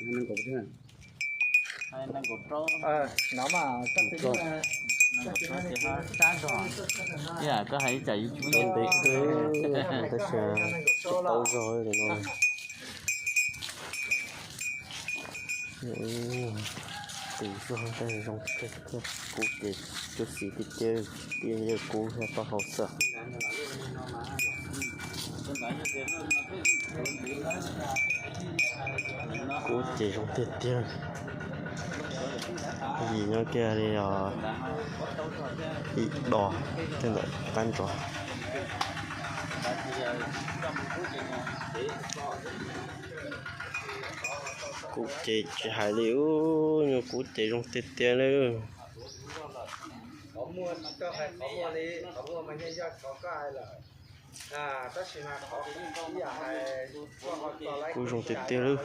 Nees nkaum thiab. Nees nkaum rau. No mas koj twb nees nkaum rau ces ho sab zog. Ib yam koj hais ib tsam YouTube yeej ntev kawg, tab sis tsis paub zog li no. Tus zog tab sis zoo tiag tiag, kub ces cuab xim tiag tiag, tiaj yawg kub thiab taub hau xwb. Kub ces zoo tiag tiag. Yim nyob kiag li os, yim do kiag ntawm qab ntsov. Kub ces tsis hais li, ub, nyuag kub ces zoo tiag tiag li. Kub zoo tiag tiag lawm.